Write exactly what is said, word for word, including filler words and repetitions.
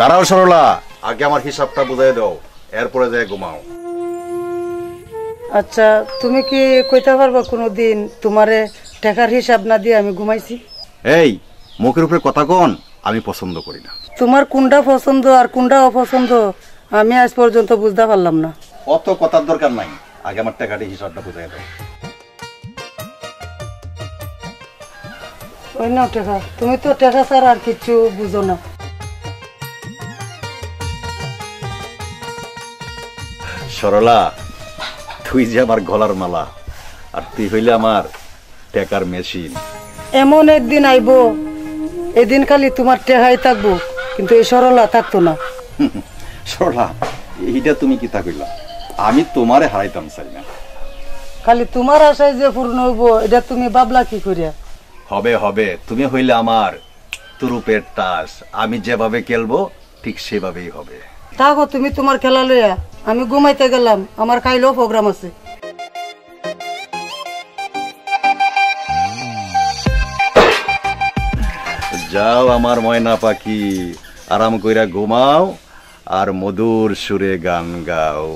দাঁড়াও সরলা, আগে আমার হিসাবটা বুঝাই দাও, এরপরে যাই ঘুমাও। আচ্ছা, তুমি কি কইতা পারবা কুনুদিন তুমারে টেকার হিসাব না দিয়া আমি ঘুমাইছি? এই, মুখের উপরে কথা কন আমি পছন্দ করি না। তুমার কুনটা পছন্দ আর কুনটা অপছন্দ আমি আইজ পর্যন্ত বুঝতা পারলাম না। অত কথার দরকার নাই, আগে আমার টেকাটি হিসাবটা বুঝাই দাও। ওই নাও টেকা, তুমি তো টেকা ছাড়া আর কিচ্ছু বুঝো না। সরলা, তুই যে আমার গলার মালা, আর তুই হইলে আমার টেকার মেশিন। এমন একদিন আইবো, এদিন খালি তুমার টেকাই থাকবো, কিন্তু এই সরলা থাকতো না। সরলা, এইটা তুমি কিতা কইলা? আমি তুমারে হারাইতাম চাই না। খালি তুমার আশায় যে পূর্ণ হইবো, এটা তুমি ভাবলা কি করিয়া? হবে, হবে, তুমি হইলে আমার তুরুপের তাস, আমি যেভাবে খেলবো ঠিক সেভাবেই হবে। থাকো তুমি তুমার খেলা লইয়া, আমি ঘুমাইতে গেলাম, আমার কাইলও প্রোগ্রাম আছে। যাও আমার ময়না পাখি, আরাম কইরা ঘুমাও আর মধুর সুরে গান গাও।